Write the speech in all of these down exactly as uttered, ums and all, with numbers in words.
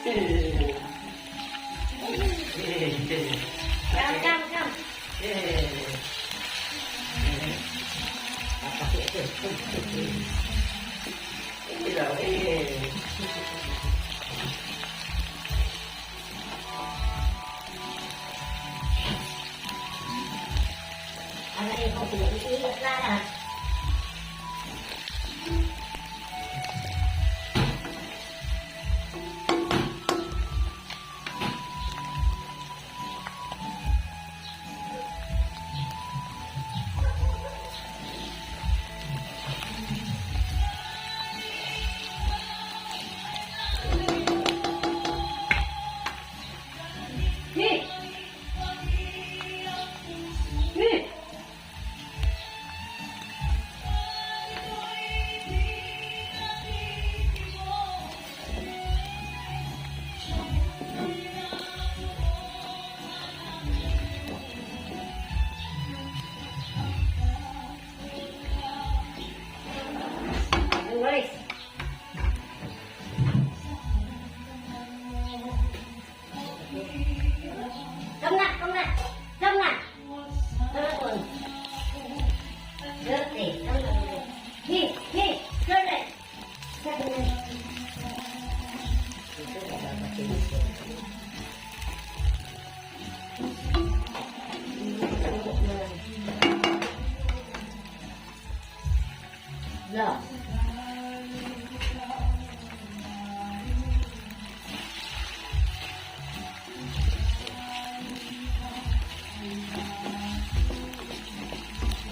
Come, come, come. Come na, come na, come na. Come on. Dirty, come on. Hey, hey, come on. No.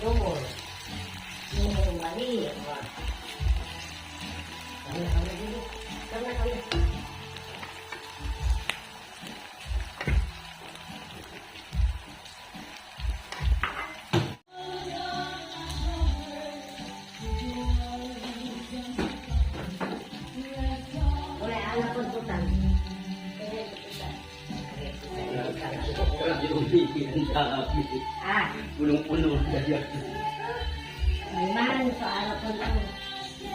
No more. No more money. Kami na, kami na. Ah. Punong-puno na yan. Ay, man, sa arapan ko.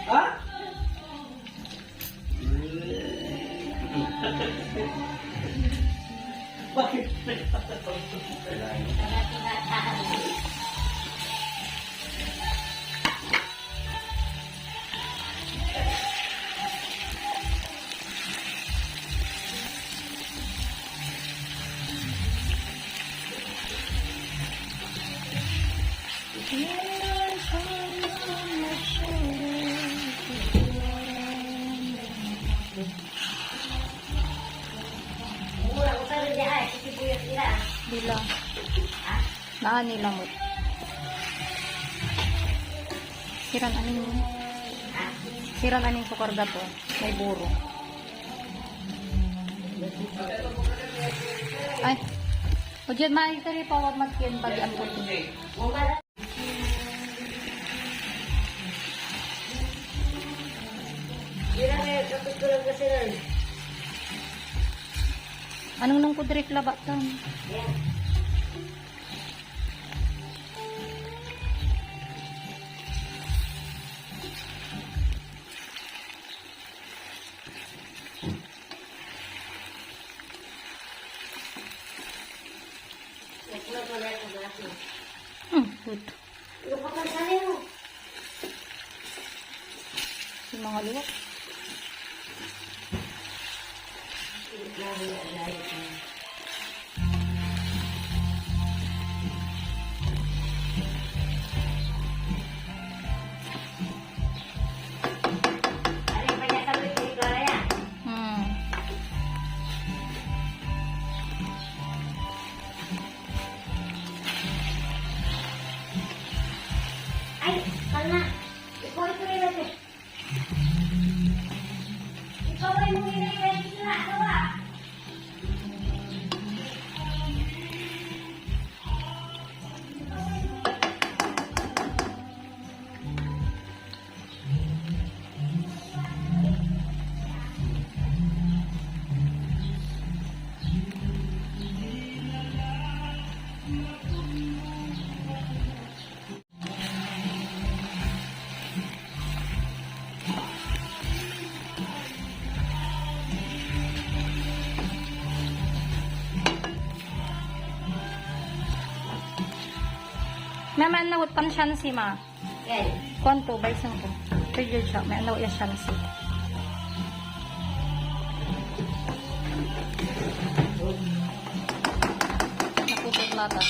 Ha? Bakit? Dila. Naan ni lamot. Siran aning, siran aning so karga to. May buro. Ay. O, diyan, maitari pa, wag matkin, pag-ampot. Anong nung kudrik labat tan? Hmm, good. Yung mga liwat. Hmm. Ay, kalma. Ikaw, ito rin natin. Ikaw ay mo nila yung sila, ano ba? Mama, ano, tan siansi, ma? Kuanto, bay singko. Pwede siya, may ano ya siansi. Naputot lata.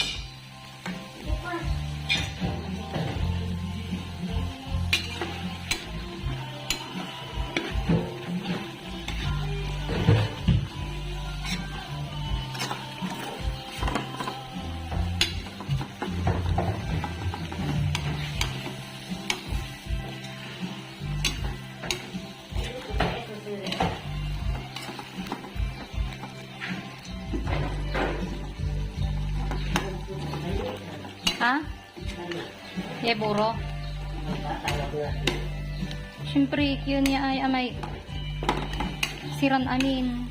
Ha? Ye, buro. Siyempre, yun ya ay amay siran amin.